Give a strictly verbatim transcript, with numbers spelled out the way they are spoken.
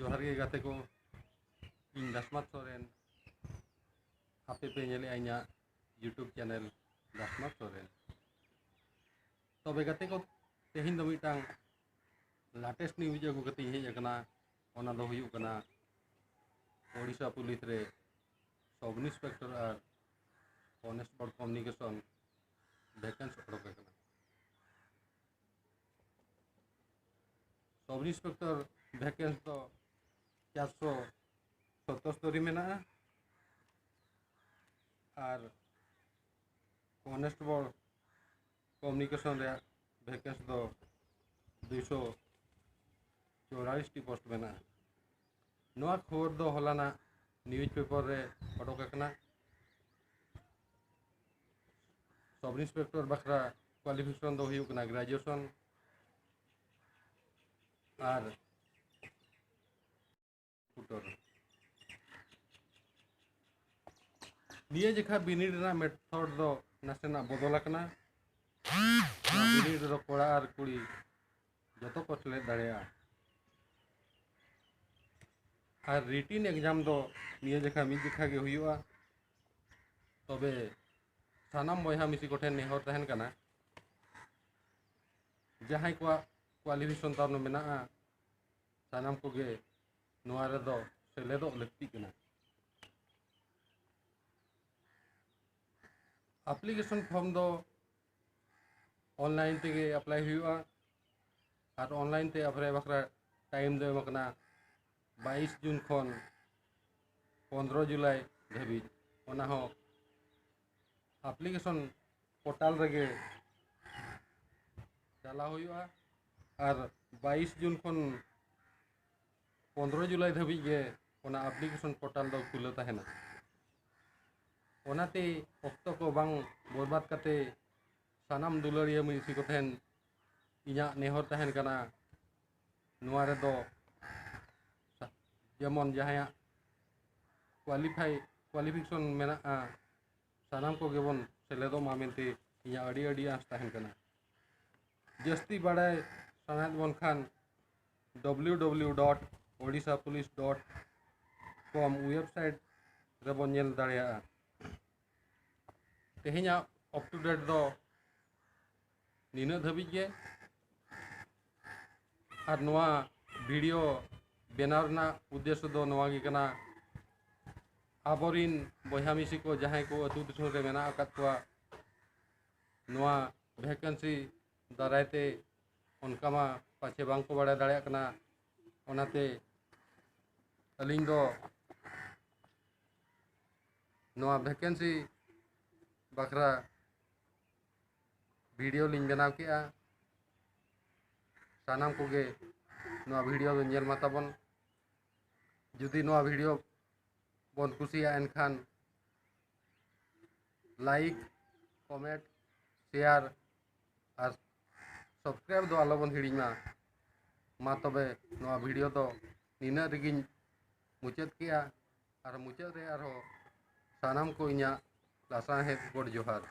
ᱡᱚᱦᱟᱨ ᱜᱮ ᱜᱟᱛᱮ ᱠᱚ, ᱤᱧ ᱫᱟᱥᱢᱟᱛ ᱥᱚᱨᱮᱱ᱾ ᱟᱯᱮ ᱯᱮ ᱧᱮᱞᱮᱜᱼᱟ ᱤᱧᱟᱹᱜ YouTube ᱪᱮᱱᱮᱞ ᱫᱟᱥᱢᱟᱛ ᱥᱚᱨᱮᱱ᱾ ᱛᱚᱵᱮ ᱜᱟᱛᱮ ᱠᱚ, ᱛᱮᱦᱮᱧ ᱫᱚ ᱢᱤᱫᱴᱟᱝ latest news ᱟᱹᱜᱩ ᱠᱟᱛᱮ ᱤᱧ ᱦᱮᱡ ᱟᱠᱟᱱᱟ᱾ ᱚᱱᱟ ᱫᱚ ᱦᱩᱭᱩᱜ ᱠᱟᱱᱟ ᱳᱰᱤᱥᱟ ᱯᱩᱞᱤᱥ ᱨᱮ ᱥᱚᱵ ᱤᱱᱥᱯᱮᱠᱴᱚᱨ ᱟᱨ ᱠᱚᱱᱮᱥᱴᱮᱵᱚᱞ ᱠᱚᱢᱤᱭᱩᱱᱤᱠᱮᱥᱚᱱ ᱵᱷᱮᱠᱮᱱᱥᱤ ᱚᱰᱚᱠ ᱟᱠᱟᱱᱟ᱾ ᱥᱚᱵ ᱤᱱᱥᱯᱮᱠᱴᱚᱨ ᱵᱷᱮᱠᱮᱱᱥᱤ ᱫᱚ ᱪᱟᱨᱥᱚ ᱥᱚᱛᱚᱥᱛᱚᱨᱤ ᱢᱮᱱᱟᱜᱼᱟ ᱟᱨ ᱠᱚᱱᱮᱥᱴᱮᱵᱚᱞ ᱠᱚᱢᱤᱭᱩᱱᱤᱠᱮᱥᱚᱱ ᱨᱮᱭᱟᱜ ᱵᱷᱮᱠᱮᱱᱥᱤ ᱫᱚ ᱫᱩᱭᱥᱚ ᱪᱩᱣᱟᱞᱤᱥ ᱴᱤ ᱯᱳᱥᱴ ᱢᱮᱱᱟᱜᱼᱟ᱾ ᱱᱚᱣᱟ ᱠᱷᱚᱵᱚᱨ ᱫᱚ ᱦᱚᱞᱟᱱᱟᱜ ᱱᱤᱭᱩᱡᱽ ᱯᱮᱯᱟᱨ ᱨᱮ ᱚᱰᱚᱠ ᱟᱠᱟᱱᱟ᱾ ᱥᱚᱵ ᱤᱱᱥᱯᱮᱠᱴᱚᱨ ᱵᱟᱠᱷᱨᱟ ᱠᱳᱣᱟᱞᱤᱯᱷᱤᱠᱮᱥᱚᱱ ᱫᱚ ᱦᱩᱭᱩᱜ ᱠᱟᱱᱟ ᱜᱨᱮᱡᱩᱭᱮᱥᱚᱱ ᱟᱨ ᱠᱚᱢᱯᱤᱭᱩᱴᱟᱨ᱾ ᱱᱤᱭᱟᱹ ᱡᱮᱠᱷᱟ ᱵᱤᱱᱤᱰ ᱨᱮᱱᱟᱜ ᱢᱮᱛᱷᱚᱰ ᱫᱚ ᱱᱟᱥᱮᱱᱟᱜ ᱵᱚᱫᱚᱞ ᱟᱠᱟᱱᱟ᱾ ᱱᱚᱣᱟ ᱵᱤᱱᱤᱰ ᱨᱮᱫᱚ ᱠᱚᱲᱟ ᱟᱨ ᱠᱩᱲᱤ ᱡᱚᱛᱚ ᱠᱚ ᱥᱮᱞᱮᱫ ᱫᱟᱲᱮᱭᱟᱜᱼᱟ᱾ ᱟᱨ ᱨᱤᱴᱤᱱ ᱮᱠᱡᱟᱢ ᱫᱚ ᱱᱤᱭᱟᱹ ᱡᱮᱠᱷᱟ ᱢᱤᱫ ᱡᱮᱠᱷᱟ ᱜᱮ ᱦᱩᱭᱩᱜᱼᱟ᱾ ᱛᱚᱵᱮ ᱥᱟᱱᱟᱢ ᱵᱚᱭᱦᱟ ᱢᱤᱥᱤ ᱠᱚᱴᱷᱮᱱ ᱱᱮᱦᱚᱨ ᱛᱟᱦᱮᱱ ᱠᱟᱱᱟ, ᱡᱟᱦᱟᱸᱭ ᱠᱚᱣᱟᱜ ᱠᱳᱣᱟᱞᱤᱯᱷᱤᱠᱮᱥᱚᱱ ᱛᱟᱵᱚᱱ ᱢᱮᱱᱟᱜᱼᱟ, ᱥᱟᱱᱟᱢ ᱠᱚᱜᱮ ᱱᱚᱣᱟ ᱨᱮᱫᱚ ᱥᱮᱞᱮᱫᱚᱜ ᱞᱟᱹᱠᱛᱤᱜ ᱠᱟᱱᱟ᱾ ᱟᱯᱞᱤᱠᱮᱥᱚᱱ ᱯᱷᱚᱨᱢ ᱫᱚ ᱚᱱᱞᱟᱭᱤᱱ ᱛᱮᱜᱮ ᱟᱯᱞᱟᱭ ᱦᱩᱭᱩᱜᱼᱟ᱾ ᱟᱨ ᱚᱱᱞᱟᱭᱤᱱ ᱛᱮ ᱟᱯᱞᱟᱭ ᱵᱟᱠᱷᱨᱟ ᱴᱟᱭᱤᱢ ᱫᱚ ᱮᱢ ᱟᱠᱟᱱᱟ ᱵᱟᱭᱤᱥ ᱡᱩᱱ ᱠᱷᱚᱱ ᱯᱚᱱᱨᱚ ᱡᱩᱞᱟᱭ ᱫᱷᱟᱹᱵᱤᱡ᱾ ᱚᱱᱟ ᱦᱚᱸ ᱟᱯᱞᱤᱠᱮᱥᱚᱱ ᱯᱳᱨᱴᱟᱞ ᱨᱮᱜᱮ ᱪᱟᱞᱟᱣ ᱦᱩᱭᱩᱜᱼᱟ᱾ ᱟᱨ ᱵᱟᱭᱤᱥ ᱡᱩᱱ ᱠᱷᱚᱱ ᱯᱚᱱᱨᱚ ᱡᱩᱞᱟᱭ ᱫᱷᱟᱹᱵᱤᱡ ᱜᱮ ᱚᱱᱟ ᱟᱯᱞᱤᱠᱮᱥᱚᱱ ᱯᱳᱨᱴᱟᱞ ᱫᱚ ᱠᱷᱩᱞᱟᱹᱣ ᱛᱟᱦᱮᱱᱟ᱾ ᱚᱱᱟᱛᱮ ᱚᱠᱛᱚ ᱠᱚ ᱵᱟᱝ ᱵᱚᱨᱵᱟᱫ ᱠᱟᱛᱮ ᱥᱟᱱᱟᱢ ᱫᱩᱞᱟᱹᱲᱤᱭᱟᱹ ᱢᱤᱥᱤ ᱠᱚ ᱴᱷᱮᱱ ᱤᱧᱟᱹᱜ ᱱᱮᱦᱚᱨ ᱛᱟᱦᱮᱱ ᱠᱟᱱᱟ, ᱱᱚᱣᱟ ᱨᱮᱫᱚ ᱡᱮᱢᱚᱱ ᱡᱟᱦᱟᱸᱭᱟᱜ ᱠᱳᱣᱟᱞᱤᱯᱷᱟᱭ, ᱠᱳᱣᱟᱞᱤᱯᱷᱤᱠᱮᱥᱚᱱ ᱢᱮᱱᱟᱜᱼᱟ, ᱥᱟᱱᱟᱢ ᱠᱚᱜᱮ ᱵᱚᱱ ᱥᱮᱞᱮᱫᱚᱜ ᱢᱟ ᱢᱮᱱᱛᱮ ᱤᱧᱟᱹᱜ ᱟᱹᱰᱤ ᱟᱹᱰᱤ ᱟᱸᱥ ᱛᱟᱦᱮᱱ ᱠᱟᱱᱟ᱾ ᱡᱟᱹᱥᱛᱤ ᱵᱟᱲᱟᱭ ᱥᱟᱱᱟᱭᱮᱫ ᱵᱚᱱ ᱠᱷᱟᱱ W W dot odisha police dot com website ᱨᱮᱵᱚᱱ ᱧᱮᱞ ᱫᱟᱲᱮᱭᱟᱜᱼᱟ᱾ ᱛᱮᱦᱮᱧᱟᱜ up to date ᱫᱚ ᱱᱤᱱᱟᱹᱜ ᱫᱷᱟᱹᱵᱤᱡ ᱜᱮ᱾ ᱟᱨ ᱱᱚᱣᱟ video ᱵᱮᱱᱟᱣ ᱨᱮᱱᱟᱜ ᱩᱫᱽᱫᱮᱥᱥᱚ ᱫᱚ ᱱᱚᱣᱟ ᱜᱮ ᱠᱟᱱᱟ, ᱟᱵᱚᱨᱤᱱ ᱵᱚᱭᱦᱟ ᱢᱤᱥᱤ ᱠᱚ ᱡᱟᱦᱟᱸᱭ ᱠᱚ ᱟᱹᱛᱩ ᱫᱤᱥᱚᱢ ᱨᱮ ᱢᱮᱱᱟᱜ ᱟᱠᱟᱫ ᱠᱚᱣᱟ, ᱱᱚᱣᱟ vacancy ᱫᱟᱨᱟᱭ ᱛᱮ ᱚᱱᱠᱟ ᱢᱟ ᱯᱟᱪᱷᱮ ᱵᱟᱝ ᱠᱚ ᱵᱟᱲᱟᱭ ᱫᱟᱲᱮᱭᱟᱜ ᱠᱟᱱᱟ᱾ ᱚᱱᱟᱛᱮ ᱟᱹᱞᱤᱧ ᱫᱚ ᱱᱚᱣᱟ vacancy ᱵᱟᱠᱷᱨᱟ video ᱞᱤᱧ ᱵᱮᱱᱟᱣ ᱠᱮᱜᱼᱟ᱾ ᱥᱟᱱᱟᱢ ᱠᱚᱜᱮ ᱱᱚᱣᱟ video ᱫᱚ ᱧᱮᱞ ᱢᱟ ᱛᱟᱵᱚᱱ᱾ ᱡᱩᱫᱤ ᱱᱚᱣᱟ video ᱵᱚᱱ ᱠᱩᱥᱤᱭᱟᱜᱼᱟ, ᱮᱱᱠᱷᱟᱱ like, comment, share ᱟᱨ subscribe ᱫᱚ ᱟᱞᱚᱵᱚᱱ ᱦᱤᱲᱤᱧ ᱢᱟ᱾ ᱢᱟ ᱛᱚᱵᱮ ᱱᱚᱣᱟ video ᱫᱚ ᱱᱤᱱᱟᱹᱜ ᱨᱮᱜᱮᱧ ᱢᱩᱪᱟᱹᱫ ᱠᱮᱜᱼᱟ᱾ ᱟᱨ ᱢᱩᱪᱟᱹᱫ ᱨᱮ ᱟᱨᱦᱚᱸ ᱥᱟᱱᱟᱢ ᱠᱚ ᱤᱧᱟᱹᱜ ᱞᱟᱥᱟᱬᱦᱮᱫ ᱜᱚᱰ ᱡᱚᱦᱟᱨ᱾